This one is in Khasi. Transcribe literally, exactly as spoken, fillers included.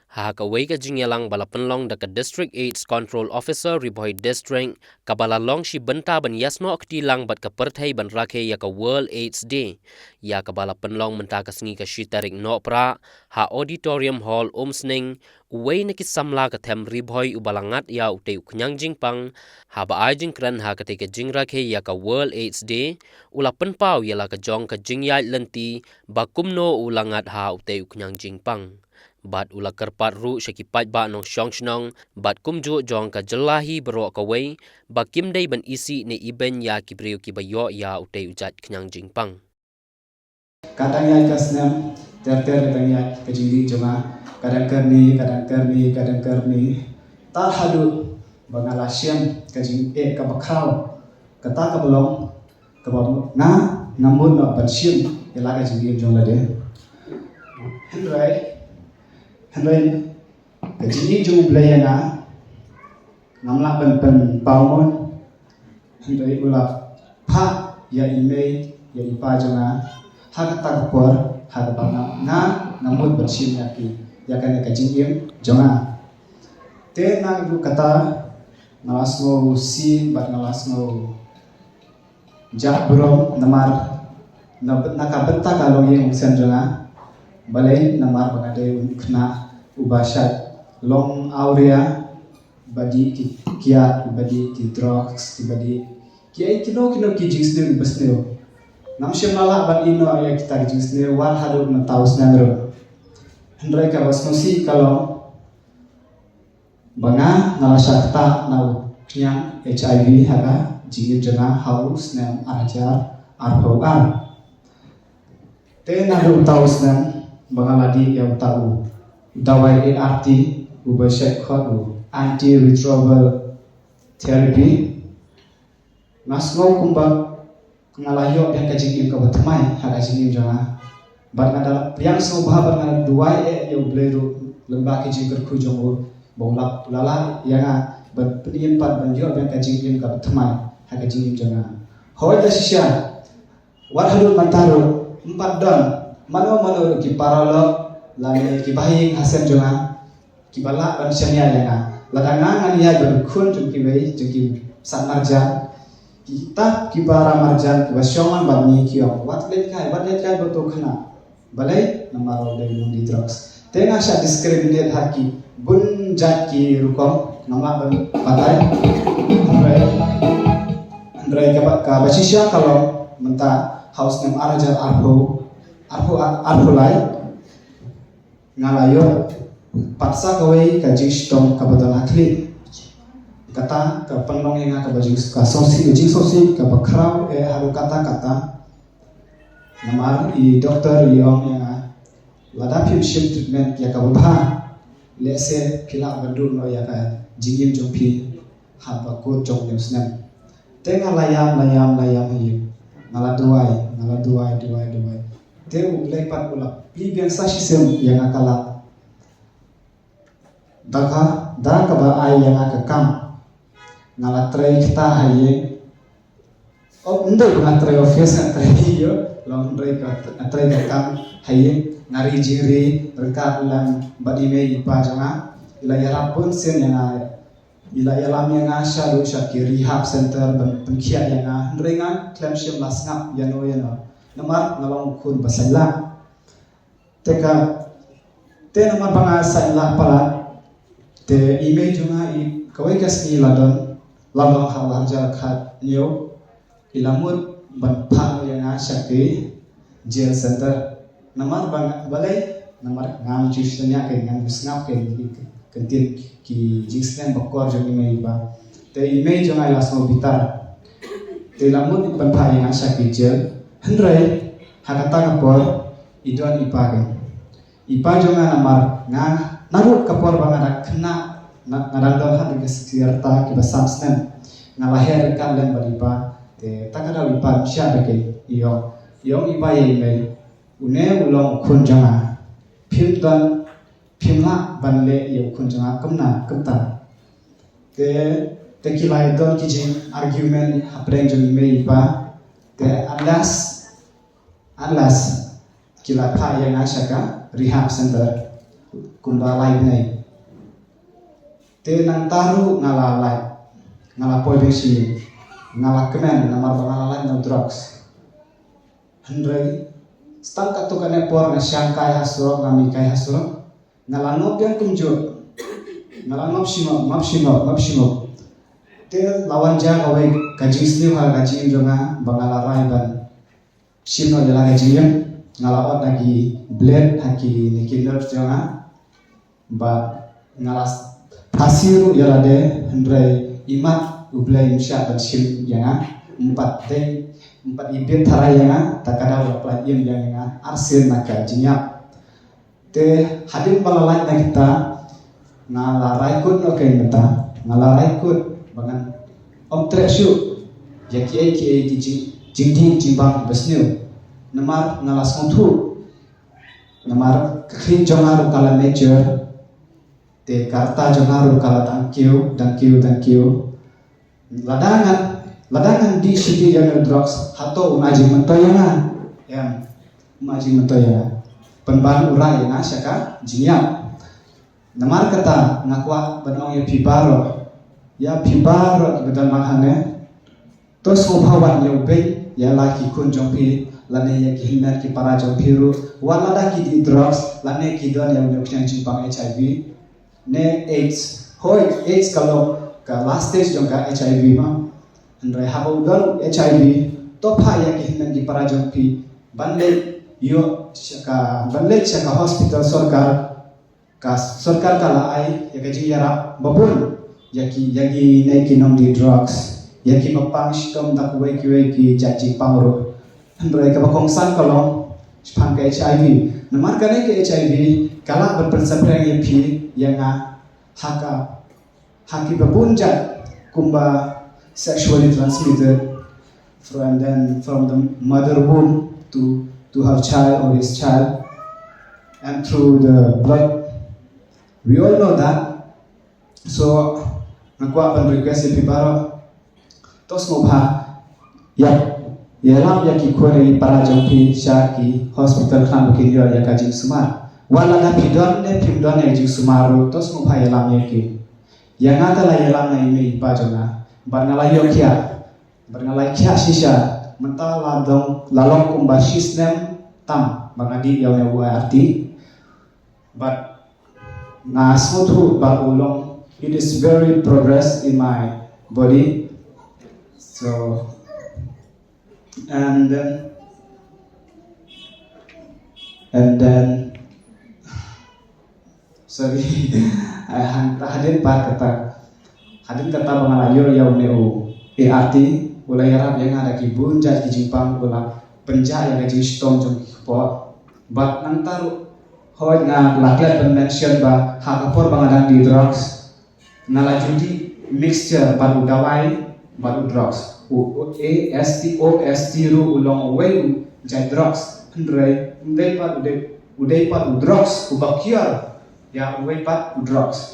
Ha kawei ka jingïalang ba la pynlong da ka District AIDS Control Officer Ri Bhoi District, kaba la long shi bynta ban ïasnoh kti lang bad ka pyrthei ban rakhe ïa ka World AIDS Day, ïa kaba la pynlong mynta ka sngi ka shi tarik Nohprah ha Auditorium Hall Umsning, uwei na ki samla ka them Ri Bhoi uba la ngat ïa utei u khñiang jingpang, haba ai jingkren ha katei ka jingrakhe ïa ka World AIDS Day, u la pynpaw ïa la ka jong ka jingïaid lynti ba kumno u la ngat ha utei u khñiang jingpang. Bad u la kyrpad ruh sha ki paidbah nongshong shnong bad kumjuh jong ka jylla hi baroh kawei ba kim dei ban isih ne ibeiñ ïa ki briew kiba ïoh ïa utei u jait khñiang jingpang. Ka dang ïaid ka snem, ter ter ka dang ïaid ka jingdih jong nga, ka dang kyrni, ka dang kyrni, ka dang kyrni. Tad haduh ba nga la shem ka jingeh kaba khraw, kata kaba long kaba nga ngam mut noh ban shim ïa la ka jingim jong lade. Hynrei, hynrei ka jingim jong U Blei ïa nga ngam lah ban pynpaw mut. Hynrei u la phah ïa i mei ïa i pa jong nga ha kata ka por, ha kaba nga ngam mut ban shim ïa ki, ïa kane ka jingim jong nga. Te na kata nga la sngew sih bad nga la sngew jah burom namar na, na ka bynta ka longïing longsem jong nga. Balei? Namar ba nga dei u khynnah uba shait long awria, ba dih ki kiad, ba dih ki drugs, ba dih ki ei kino kino ki jingsniew ba sniew. Ngam shym la lah ban ïehnoh ïa kita ki jingsniew wat haduh mynta u snem ruh. Hynrei kaba sngewsih ka long ba nga nga la shah ktah na u khñiang H I V ha ka jingim jong nga ha u snem ar hajar arphew ar. Te naduh uta u snem ba nga la dih ïa uta u dawai A R T, uba shait khot u antiretroviral therapy, nga sngew kumba nga la ïoh biang ka jingim kaba thymmai ha ka jingim jong nga. Bad nga da la pdiang sngewbha bad nga da duwai eh ïa U Blei ruh lyngba ki jingkyrkhu jong u ba u la, u la lah ïa nga ban pynim pat ban ïoh biang ka jingim kaba thymmai ha ka jingim jong nga. Hooid, la shisha wat haduh mynta ruh ym pat don mano mano ruh ki paralok lane ki bahaïing hasem jong nga kiba lah ban shaniah ïa nga. Lada nga ngan ïaid bad u khun jong kiwei jong ki sah marjan, kita ki para marjan kiba shong lang bad ngi ki ong, wat leit kai, wat leit kai bad uto u khynnah. Balei? Namar u dei u nongdih drugs. Te nga shah discriminate ha ki bun jait ki rukom, ngam lah ban batai. Hynrei, hynrei kaba, kaba shisha ka long mynta ha u snem ar hajar arphew, arphew, arphew lai, nga la ïoh pat sa kawei ka jingshitom kaba don ha khlieh. Kata ka pynlong ïa nga kaba jing, ka sngewsih, ka jingsngewsih kaba khraw eh haduh katta katta. Namar i doktor i ong ïa nga, lada phim shim treatment ïa kaba bha, lehse phi lah ban duh noh ïa ka jingim jong phi haba kut jong u snem. Te nga la ïam, la ïam, la ïam ha ïing. Nga la duwai, nga la duwai, duwai, duwai. Te U Blei pat u la plie biang sa shisien ïa nga ka lad. Da ka, da kaba ai ïa nga ka kam, nga la trei kata ha ïing. Oh, ym dei ba nga trei office, nga trei ïoh, long trei ka, nga trei ka kam ha ïing, nga ri jingri ryngkat lem bad i mei i pa jong nga. I la ïarap bun sien ïa nga. I la ïalam ïa nga shaduh sha ki rehab center ban pynkhiah ïa nga. Hynrei nga khlem shym la sngap ïano ïano namar nga long u khun ba saiñ lah. Te ka, te namar ba nga saiñ lah palat, te i mei jong nga i kawei ka sngi la don, la long ha u ar hajar khathynñiew, i la mut ban phah ïa nga sha ki jail center. Namar ba nga, balei? Namar ngam ju shaniah, ngam ju sngap ïa ki kyntien ki jingsneng bakor jong i mei i pa. Te i mei jong nga i la sngew bitar. Te i la mut ban phah ïa nga sha ki jail. Hynrei ha kata ka por i don i pa ka. I pa jong nga namar nga, naduh ka por ba nga dang khynnah, nga, nga dang don haduh ki rta kiba san snem. Nga la her ryngkat lem bad i pa. Te ta ka daw i pa um shah da ka, i ong, i ong i pa ïa i mei, une u long u khun jong nga. Phim don, phim lah ban leh ïa u khun jong nga kumne kumta. Te, te ki la ïa don ki jing argument hapdeng jong i mei i pa. Te at last, at last ki la phah ïa nga sha ka rehab center. kumba lai bnai. Te nangta ruh nga la lait, nga la poi beit sha ïing, nga la kmen namar ba nga la lait na u drugs. Hynrei tang katto katne por nga shang kai ha surok, nga mih kai ha surok, nga la ngop biang kumjuh. Nga la ngop shi ngop, ngop shi ngop, ngop shi ngop. Te la wan jia kawei ka jingsniew ha ka jingim jong nga ba nga la rai ban shim noh ïa la ka jingim. Nga la ot na ki blade ha kine ki nerve jong nga. Bad nga la phasi ruh ïa lade, hynrei imat U Blei um shah ban shim ïa nga. Em pat dei, em pat ibit tharai ïa nga, ta ka daw la pynlait im ïa nga arsien na ka jingïap. Te hadien ba la lait na kita, nga la rai kut noh keiñ mynta, nga la rai kut ba ngan ym treh shuh ïa kiei kiei ki jing, jingdih jingbam ba sniew. Namar nga la sngewthuh, namar ka khlieh jong nga ruh ka la mature, te ka rta jong nga ruh ka la dang kiew, dang kiew, dang kiew. Lada ngan, lada ngan dih shi dih ïa une u drugs, hato un ai jingmyntoi ïa nga? Em, un ai jingmyntoi ïa nga. Pynban u rai ïa nga sha ka jingïap. Namar kata nga kwah ban ong ïa phi baroh, ïa phi baroh kiba don lang hangne, to sngewbha wat ïa u beiñ ïa la ki khun jong phi, lane ïa ki hynmen ki para jong phi ruh, wat lada ki dih drugs lane ki don ïa une u khñiang jingpang H I V ne AIDS. Hooid, AIDS ka long ka last stage jong ka H I V ma. Hynrei haba u don H I V, to phah ïa ki hynmen ki para jong phi ban leit ïoh sha ka, ban leit sha ka hospital sorkar. Ka sorkar ka la ai ïa ka jingïarap ba bun ïa ki, ïa kine ki nongdih drugs, ïa kiba pang shitom da kiwei kiwei ki jait jingpang ruh. Hynrei kaba kongsan ka long shaphang ka H I V. Namar kane ka H I V ka lah ban pynsaphriang ïa phi, ïa nga, ha ka, ha kiba bun jait, kumba sexually transmitted, from, then from the mother womb to, to her child or his child, and through the blood. We all know that. So nga kwah ban request ïa phi baroh, to sngewbha ïa, ïalam ïa ki khun ïa ki para jong phi sha ki hospital khnang ba kin ïoh ïa ka jingsumar. Wat lada phi don ne phim don ïa ka jingsumar ruh, to sngewbha ïalam ïa ki. Ïa nga te la ïalam na i mei i pa jong nga, bad nga la ïoh khiah, bad nga la khiah shisha. Mynta la dong, la long kumba shi snem tam ba nga dih ïa une u ART. Bad nga sngewthuh ba u long, it is very progress in my body. So, and then, and then, sorry, hadien pat kata, hadien kata ba nga la ïoh ïa une u ART, u la ïarap ïa nga da ki bun jait ki jingpang, u la pynjah ïa ka jingshitom jong ki kpoh. Bad nangta ruh, hooid, nga la klet ban mention ba ha ka por ba nga dang dih drugs, nga la ju dih mixture bad u dawai bad u drugs. U, u AST, OST ruh u long uwei u jait drugs. Hynrei um dei pat u dei, u dei pat u drugs uba cure ïa uwei pat u drugs.